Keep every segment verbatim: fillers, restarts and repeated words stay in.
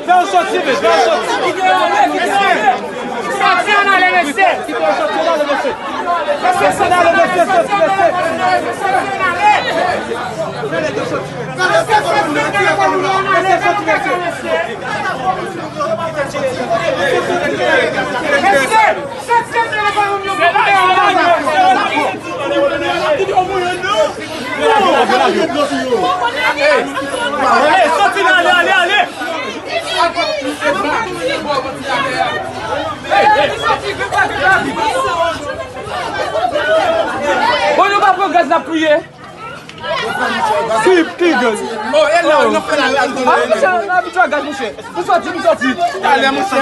Fè yo soti, men, fè yo soti. Soti ann ale, mesye. Kite yo soti ann ale, mesye. Mesye, soti ann ale, mesye, soti, mesye. Mesye, soti ann ale. Mesye, soti, mesye. Mesye, soti ann ale, mesye. Soti la, ale, ale, ale. Bon, nou pa pran gaz, n ap priye. Ki, ki gaz? Oh, e la, nou fè la, la, nou... Ah, monchè, nou abitye a gaz, monchè. Nou soti, nou soti. Talè, monchè.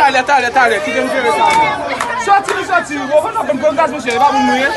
Talè, talè, talè. Kite m jere sa. Soti, nou soti. Bon, nou pa pran gaz, monchè. E pa moun nou ye.